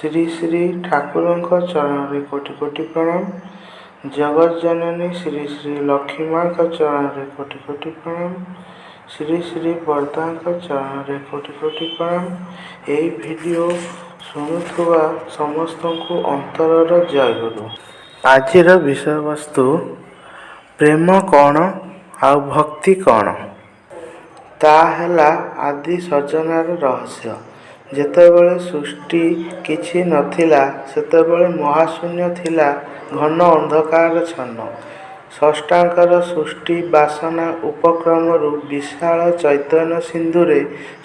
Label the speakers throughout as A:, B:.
A: ଶ୍ରୀ ଶ୍ରୀ ଠାକୁରଙ୍କ ଚରଣରେ କୋଟି କୋଟି ପ୍ରଣାମ। ଜଗତ ଜନନୀ ଶ୍ରୀ ଶ୍ରୀ ଲକ୍ଷ୍ମୀ ମାଙ୍କ ଚରଣରେ କୋଟି କୋଟି ପ୍ରଣାମ। ଶ୍ରୀ ଶ୍ରୀ ବରଦାଙ୍କ ଚରଣରେ କୋଟି କୋଟି ପ୍ରଣାମ। ଏହି ଭିଡ଼ିଓ ଶୁଣୁଥିବା ସମସ୍ତଙ୍କୁ ଅନ୍ତରର ଜୟଗୁରୁ। ଆଜିର ବିଷୟବସ୍ତୁ ପ୍ରେମ କ'ଣ ଆଉ ଭକ୍ତି କ'ଣ? ତା ହେଲା ଆଦି ସର୍ଜନାର ରହସ୍ୟ। ଯେତେବେଳେ ସୃଷ୍ଟି କିଛି ନଥିଲା, ସେତେବେଳେ ମହାଶୂନ୍ୟ ଥିଲା ଘନ ଅନ୍ଧକାରାଚ୍ଛନ୍ନ। ସ୍ରଷ୍ଟାଙ୍କର ସୃଷ୍ଟି ବାସନା ଉପକ୍ରମରୁ ବିଶାଳ ଚୈତନ୍ୟ ସିନ୍ଧୁରେ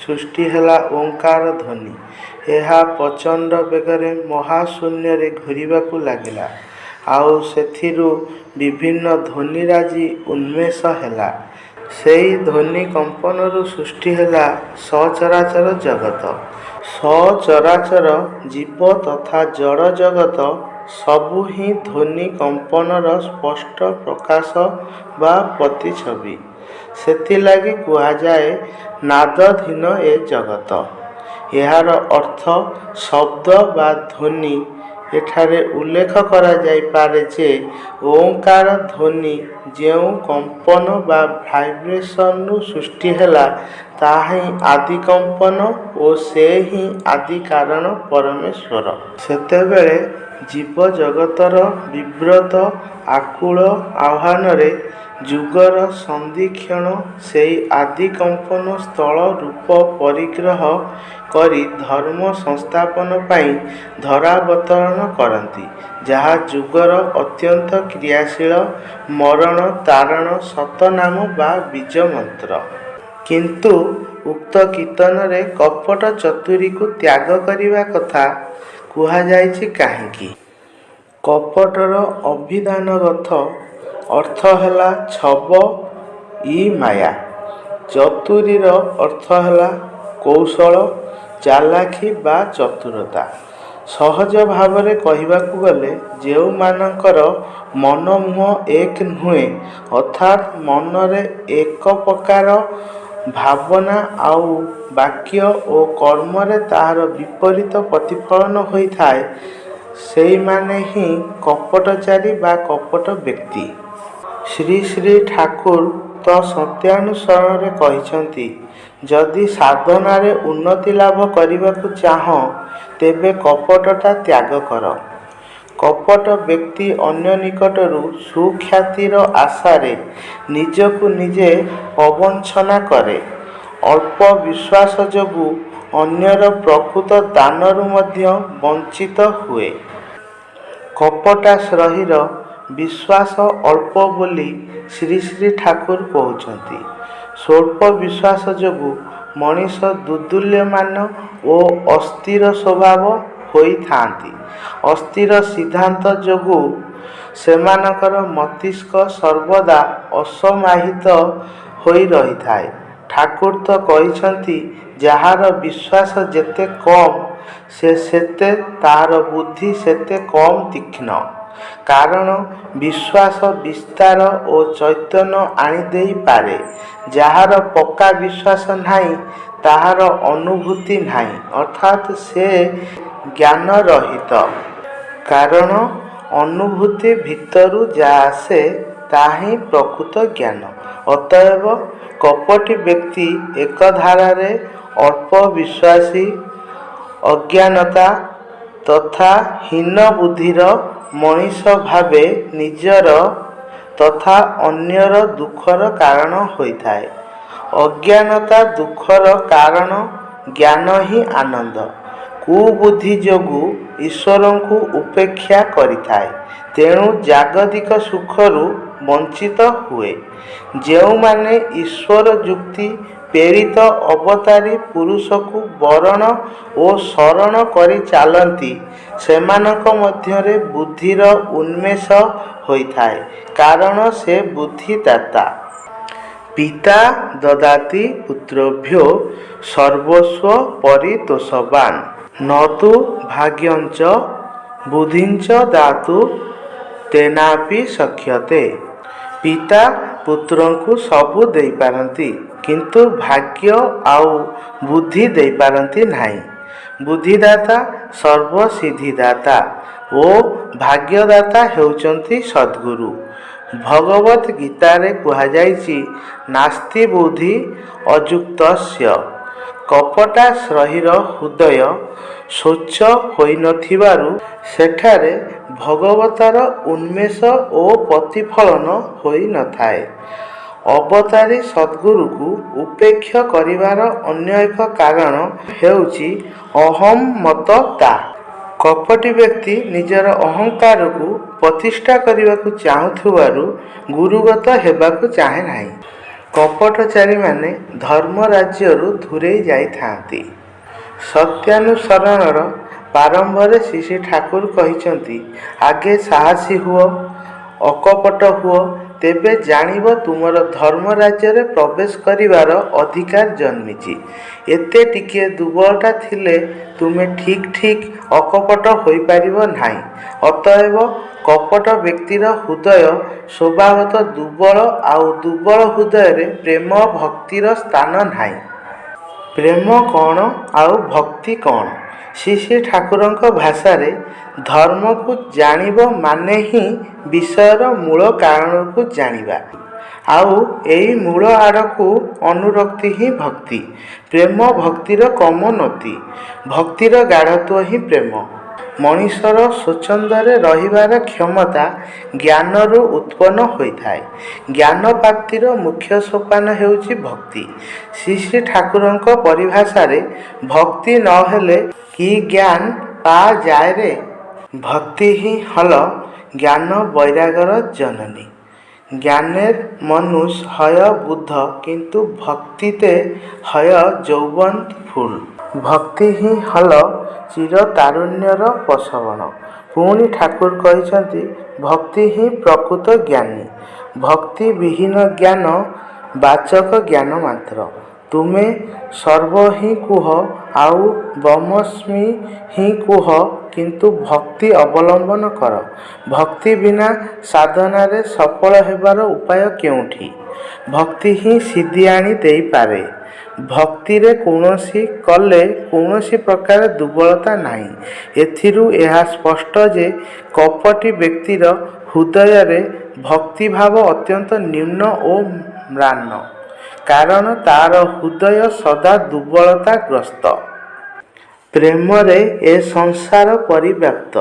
A: ସୃଷ୍ଟି ହେଲା ଓଁକାର ଧ୍ୱନି। ଏହା ପ୍ରଚଣ୍ଡ ବେଗରେ ମହାଶୂନ୍ୟରେ ଘୂରିବାକୁ ଲାଗିଲା। ଆଉ ସେଥିରୁ ବିଭିନ୍ନ ଧ୍ୱନିରାଜି ଉନ୍ମେଷ ହେଲା। ସେଇ ଧ୍ୱନି କମ୍ପନରୁ ସୃଷ୍ଟି ହେଲା ସଚରାଚର ଜଗତ। ସଚରାଚର ଜୀବ ତଥା ଜଡ଼ ଜଗତ ସବୁ ହିଁ ଧ୍ୱନି କମ୍ପନର ସ୍ପଷ୍ଟ ପ୍ରକାଶ ବା ପ୍ରତିଛବି। ସେଥିଲାଗି କୁହାଯାଏ, ନାଦାଧୀନ ଏ ଜଗତ। ଏହାର ଅର୍ଥ ଶବ୍ଦ ବା ଧ୍ୱନି। ଏଠାରେ ଉଲ୍ଲେଖ କରାଯାଇପାରେ ଯେ ଓଁକାର ଧ୍ୱନି ଯେଉଁ କମ୍ପନ ବା ଭାଇବ୍ରେସନରୁ ସୃଷ୍ଟି ହେଲା, ତାହା ହିଁ ଆଦି କମ୍ପନ ଓ ସେ ହିଁ ଆଦି କାରଣ ପରମେଶ୍ୱର। ସେତେବେଳେ ଜୀବଜଗତର ବିବ୍ରତ ଆକୁଳ ଆହ୍ୱାନରେ ଯୁଗର ସନ୍ଧିକ୍ଷଣ ସେଇ ଆଦି କମ୍ପନ ସ୍ଥଳ ରୂପ ପରିଗ୍ରହ କରି ଧର୍ମ ସଂସ୍ଥାପନ ପାଇଁ ଧରାବତରଣ କରନ୍ତି, ଯାହା ଯୁଗର ଅତ୍ୟନ୍ତ କ୍ରିୟାଶୀଳ ମରଣ ତାରଣ ସତନାମ ବା ବୀଜମନ୍ତ୍ର। କିନ୍ତୁ ଉକ୍ତ କୀର୍ତ୍ତନରେ କପଟ ଚତୁରୀକୁ ତ୍ୟାଗ କରିବା କଥା କୁହାଯାଇଛି କାହିଁକି? କପଟର ଅଭିଧାନଗତ ଅର୍ଥ ହେଲା ଛବ ଇ ମାୟା। ଚତୁରୀର ଅର୍ଥ ହେଲା କୌଶଳ, ଚାଲାଖି ବା ଚତୁରତା। ସହଜ ଭାବରେ କହିବାକୁ ଗଲେ, ଯେଉଁମାନଙ୍କର ମନ ମୁହଁ ଏକ ନୁହେଁ, ଅର୍ଥାତ୍ ମନରେ ଏକପ୍ରକାର ଭାବନା ଆଉ ବାକ୍ୟ ଓ କର୍ମରେ ତାହାର ବିପରୀତ ପ୍ରତିଫଳନ ହୋଇଥାଏ, ସେଇମାନେ ହିଁ କପଟଚାରୀ ବା କପଟ ବ୍ୟକ୍ତି। ଶ୍ରୀ ଶ୍ରୀ ଠାକୁର ତ ସତ୍ୟାନୁସରଣରେ କହିଛନ୍ତି, ଯଦି ସାଧନାରେ ଉନ୍ନତି ଲାଭ କରିବାକୁ ଚାହଁ, ତେବେ କପଟତା ତ୍ୟାଗ କର। କପଟ ବ୍ୟକ୍ତି ଅନ୍ୟ ନିକଟରୁ ସୁଖ୍ୟାତିର ଆଶାରେ ନିଜକୁ ନିଜେ ପ୍ରବଞ୍ଚନା କରେ। ଅଳ୍ପ ବିଶ୍ୱାସ ଯୋଗୁଁ ଅନ୍ୟର ପ୍ରକୃତ ଦାନରୁ ମଧ୍ୟ ବଞ୍ଚିତ ହୁଏ। କପଟାଶ୍ରୟୀର ବିଶ୍ୱାସ ଅଳ୍ପ ବୋଲି ଶ୍ରୀ ଶ୍ରୀ ଠାକୁର କହୁଛନ୍ତି। ସ୍ୱଳ୍ପ ବିଶ୍ୱାସ ଯୋଗୁଁ ମଣିଷ ଦୋଦୁଲ୍ୟମାନ ଓ ଅସ୍ଥିର ସ୍ୱଭାବ ହୋଇଥାନ୍ତି। ଅସ୍ଥିର ସିଦ୍ଧାନ୍ତ ଯୋଗୁଁ ସେମାନଙ୍କର ମସ୍ତିଷ୍କ ସର୍ବଦା ଅସମାହିତ ହୋଇ ରହିଥାଏ। ଠାକୁର ତ କହିଛନ୍ତି, ଯାହାର ବିଶ୍ୱାସ ଯେତେ କମ୍, ସେ ସେତେ ତାହାର ବୁଦ୍ଧି ସେତେ କମ୍ ତୀକ୍ଷ୍ଣ। କାରଣ ବିଶ୍ୱାସ ବିସ୍ତାର ଓ ଚୈତନ୍ୟ ଆଣିଦେଇପାରେ। ଯାହାର ପକ୍କା ବିଶ୍ୱାସ ନାହିଁ, ତାହାର ଅନୁଭୂତି ନାହିଁ, ଅର୍ଥାତ୍ ସେ ଜ୍ଞାନରହିତ। କାରଣ ଅନୁଭୂତି ଭିତରୁ ଯାହା ଆସେ, ତାହାହିଁ ପ୍ରକୃତ ଜ୍ଞାନ। ଅତଏବ କପଟୀ ବ୍ୟକ୍ତି ଏକଧାରାରେ ଅଳ୍ପବିଶ୍ୱାସୀ, ଅଜ୍ଞାନତା ତଥା ହୀନ ବୁଦ୍ଧିର ମଣିଷ ଭାବେ ନିଜର ତଥା ଅନ୍ୟର ଦୁଃଖର କାରଣ ହୋଇଥାଏ। ଅଜ୍ଞାନତା ଦୁଃଖର କାରଣ, ଜ୍ଞାନ ହିଁ ଆନନ୍ଦ। କୁବୁଦ୍ଧି ଯୋଗୁଁ ଈଶ୍ୱରଙ୍କୁ ଉପେକ୍ଷା କରିଥାଏ, ତେଣୁ ଜାଗତିକ ସୁଖରୁ ବଞ୍ଚିତ ହୁଏ। ଯେଉଁମାନେ ଈଶ୍ୱର ଯୁକ୍ତି ପ୍ରେରିତ ଅବତାରୀ ପୁରୁଷକୁ ବରଣ ଓ ଶରଣ କରି ଚାଲନ୍ତି, ସେମାନଙ୍କ ମଧ୍ୟରେ ବୁଦ୍ଧିର ଉନ୍ମେଷ ହୋଇଥାଏ, କାରଣ ସେ ବୁଦ୍ଧିଦାତା। ପିତା ଦଦାତି ପୁତ୍ରେଭ୍ୟୋ ସର୍ବସ୍ୱ ପରିତୋଷବାନ୍। ନ ତୁ ଭାଗ୍ୟଞ୍ଚ ବୁଦ୍ଧିଞ୍ଚ ଦାତୁଂ ତେନାପି ଶକ୍ୟତେ। ପିତା ପୁତ୍ରଙ୍କୁ ସବୁ ଦେଇପାରନ୍ତି, କିନ୍ତୁ ଭାଗ୍ୟ ଆଉ ବୁଦ୍ଧି ଦେଇପାରନ୍ତି ନାହିଁ। ବୁଦ୍ଧିଦାତା ସର୍ବସିଦ୍ଧିଦାତା ଓ ଭାଗ୍ୟଦାତା ହେଉଛନ୍ତି ସଦ୍ଗୁରୁ। ଭଗବତ୍ ଗୀତାରେ କୁହାଯାଇଛି, ନାସ୍ତି ବୁଦ୍ଧି ଅଯୁକ୍ତସ୍ୟ। କପଟାଶ୍ରୟୀର ହୃଦୟ ସ୍ୱଚ୍ଛ ହୋଇନଥିବାରୁ ସେଠାରେ ଭଗବତ୍ତାର ଉନ୍ମେଷ ଓ ପ୍ରତିଫଳନ ହୋଇନଥାଏ। ଅବତାରୀ ସଦ୍ଗୁରୁକୁ ଉପେକ୍ଷା କରିବାର ଅନ୍ୟ ଏକ କାରଣ ହେଉଛି ଅହଂମମତା। କପଟୀ ବ୍ୟକ୍ତି ନିଜର ଅହଙ୍କାରକୁ ପ୍ରତିଷ୍ଠା କରିବାକୁ ଚାହୁଁଥିବାରୁ ଗୁରୁଗତ ହେବାକୁ ଚାହେଁ ନାହିଁ। କପଟଚାରୀମାନେ ଧର୍ମରାଜ୍ୟରୁ ଦୂରେଇ ଯାଇଥାନ୍ତି। ସତ୍ୟାନୁସରଣର ପ୍ରାରମ୍ଭରେ ଶ୍ରୀ ଶ୍ରୀ ଠାକୁର କହିଛନ୍ତି, ଆଗେ ସାହସୀ ହୁଅ, ଅକପଟ ହୁଅ, ତେବେ ଜାଣିବ ତୁମର ଧର୍ମରାଜ୍ୟରେ ପ୍ରବେଶ କରିବାର ଅଧିକାର ଜନ୍ମିଛି। ଏତେ ଟିକିଏ ଦୁର୍ବଳତା ଥିଲେ ତୁମେ ଠିକ୍ ଠିକ୍ ଅକପଟ ହୋଇପାରିବ ନାହିଁ। ଅତଏବ କପଟ ବ୍ୟକ୍ତିର ହୃଦୟ ସ୍ୱଭାବତଃ ଦୁର୍ବଳ, ଆଉ ଦୁର୍ବଳ ହୃଦୟରେ ପ୍ରେମ ଭକ୍ତିର ସ୍ଥାନ ନାହିଁ। ପ୍ରେମ କ'ଣ ଆଉ ଭକ୍ତି କ'ଣ? ଶ୍ରୀ ଶ୍ରୀ ଠାକୁରଙ୍କ ଭାଷାରେ ଧର୍ମକୁ ଜାଣିବ ମାନେ ହିଁ ବିଷୟର ମୂଳ କାରଣକୁ ଜାଣିବା। ଆଉ ଏଇ ମୂଳ ଆଡ଼କୁ ଅନୁରକ୍ତି ହିଁ ଭକ୍ତି। ପ୍ରେମ ଭକ୍ତିର କ୍ରମୋନ୍ନତି। ଭକ୍ତିର ଗାଢ଼ତ୍ୱ ହିଁ ପ୍ରେମ। ମଣିଷର ସ୍ୱଚ୍ଛନ୍ଦରେ ରହିବାର କ୍ଷମତା ଜ୍ଞାନରୁ ଉତ୍ପନ୍ନ ହୋଇଥାଏ। ଜ୍ଞାନପ୍ରାପ୍ତିର ମୁଖ୍ୟ ସୋପାନ ହେଉଛି ଭକ୍ତି। ଶ୍ରୀ ଶ୍ରୀ ଠାକୁରଙ୍କ ପରିଭାଷାରେ ଭକ୍ତି ନ ହେଲେ କି ଜ୍ଞାନ ପା ଯାଏ ରେ। ଭକ୍ତି ହିଁ ହଲ ଜ୍ଞାନ ବୈରାଗ୍ୟର ଜନନୀ। ଜ୍ଞାନେର ମନୁଷ ହୟ ବୁଦ୍ଧ କିନ୍ତୁ ଭକ୍ତିତେ ହୟ ଯୌବନ ଫୁଲ। ଭକ୍ତି ହିଁ ହଲ ଚିରତାରୁଣ୍ୟର ପ୍ରସବଣ। ପୁଣି ଠାକୁର କହିଛନ୍ତି, ଭକ୍ତି ହିଁ ପ୍ରକୃତ ଜ୍ଞାନୀ। ଭକ୍ତି ବିହୀନ ଜ୍ଞାନ ବାଚକ ଜ୍ଞାନ ମାତ୍ର। ତୁମେ ସର୍ବ ହିଁ କୁହ ଆଉ ବ୍ରହ୍ମାସ୍ମି ହିଁ କୁହ, କିନ୍ତୁ ଭକ୍ତି ଅବଲମ୍ବନ କର। ଭକ୍ତି ବିନା ସାଧନାରେ ସଫଳ ହେବାର ଉପାୟ କେଉଁଠି? ଭକ୍ତି ହିଁ ସିଦ୍ଧି ଆଣି ଦେଇପାରେ। ଭକ୍ତିରେ କୌଣସି କଲେ କୌଣସି ପ୍ରକାର ଦୁର୍ବଳତା ନାହିଁ। ଏଥିରୁ ଏହା ସ୍ପଷ୍ଟ ଯେ କପଟୀ ବ୍ୟକ୍ତିର ହୃଦୟରେ ଭକ୍ତିଭାବ ଅତ୍ୟନ୍ତ ନ୍ୟୁନ ଓ ମ୍ଳାନ। କାରଣ ତା'ର ହୃଦୟ ସଦା ଦୁର୍ବଳତାଗ୍ରସ୍ତ। ପ୍ରେମରେ ଏ ସଂସାର ପରିବ୍ୟାପ୍ତ।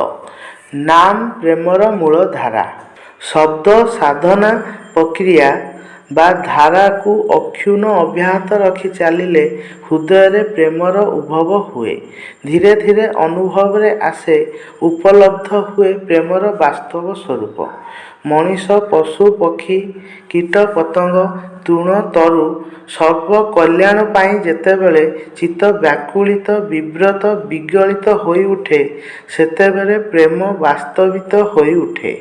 A: ନାମ ପ୍ରେମର ମୂଳଧାରା। ଶବ୍ଦ ସାଧନା ପ୍ରକ୍ରିୟା ବା ଧାରାକୁ ଅକ୍ଷୁଣ୍ଣ ଅବ୍ୟାହତ ରଖି ଚାଲିଲେ ହୃଦୟରେ ପ୍ରେମର ଉଦ୍ଭବ ହୁଏ। ଧୀରେ ଧୀରେ ଅନୁଭବରେ ଆସେ, ଉପଲବ୍ଧ ହୁଏ ପ୍ରେମର ବାସ୍ତବ ସ୍ୱରୂପ। ମଣିଷ, ପଶୁ, ପକ୍ଷୀ, କୀଟପତଙ୍ଗ, ତୃଣ, ତରୁ ସର୍ବକଲ୍ୟାଣ ପାଇଁ ଯେତେବେଳେ ଚିତ୍ତ ବ୍ୟାକୁଳିତ, ବିବ୍ରତ, ବିଗଳିତ ହୋଇଉଠେ, ସେତେବେଳେ ପ୍ରେମ ବାସ୍ତବିତ ହୋଇଉଠେ।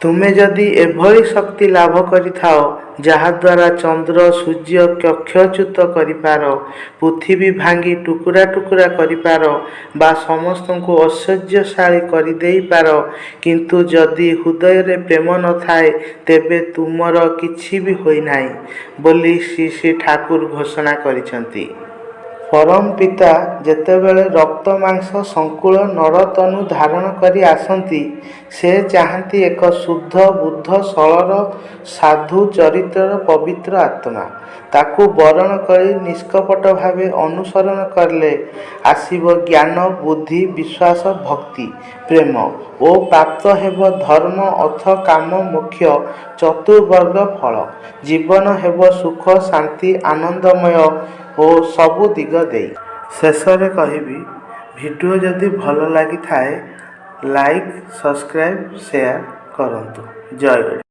A: ତୁମେ ଯଦି ଏଭଳି ଶକ୍ତି ଲାଭ କରିଥାଅ, ଯାହାଦ୍ୱାରା ଚନ୍ଦ୍ର ସୂର୍ଯ୍ୟ କକ୍ଷଚ୍ୟୁତ କରିପାର, ପୃଥିବୀ ଭାଙ୍ଗି ଟୁକୁରା ଟୁକୁରା କରିପାର ବା ସମସ୍ତଙ୍କୁ ଐଶ୍ୱର୍ଯ୍ୟଶାଳୀ କରିଦେଇପାର, କିନ୍ତୁ ଯଦି ହୃଦୟରେ ପ୍ରେମ ନଥାଏ, ତେବେ ତୁମର କିଛି ବି ହୋଇନାହିଁ ବୋଲି ଶ୍ରୀ ଶ୍ରୀ ଠାକୁର ଘୋଷଣା କରିଛନ୍ତି। ପରମପିତା ଯେତେବେଳେ ରକ୍ତମାଂସ ସଂକୁଳ ନରତନୁ ଧାରଣ କରି ଆସନ୍ତି, ସେ ଚାହାନ୍ତି ଏକ ଶୁଦ୍ଧ, ବୁଦ୍ଧ, ସରଳ, ସାଧୁ ଚରିତ୍ରର ପବିତ୍ର ଆତ୍ମା। ତାକୁ ବରଣ କରି ନିଷ୍କପଟ ଭାବେ ଅନୁସରଣ କଲେ ଆସିବ ଜ୍ଞାନ, ବୁଦ୍ଧି, ବିଶ୍ୱାସ, ଭକ୍ତି, ପ୍ରେମ ଓ ପ୍ରାପ୍ତ ହେବ ଧର୍ମ, ଅର୍ଥ, କାମ, ମୋକ୍ଷ ଚତୁର୍ବର୍ଗ ଫଳ। ଜୀବନ ହେବ ସୁଖ, ଶାନ୍ତି, ଆନନ୍ଦମୟ ଓ ସବୁ ଦିଗ ଦେଇ। ଶେଷରେ କହିବି, ଭିଡ଼ିଓ ଯଦି ଭଲ ଲାଗିଥାଏ, ଲାଇକ୍, ସବସ୍କ୍ରାଇବ୍, ସେୟାର କରନ୍ତୁ। ଜୟ।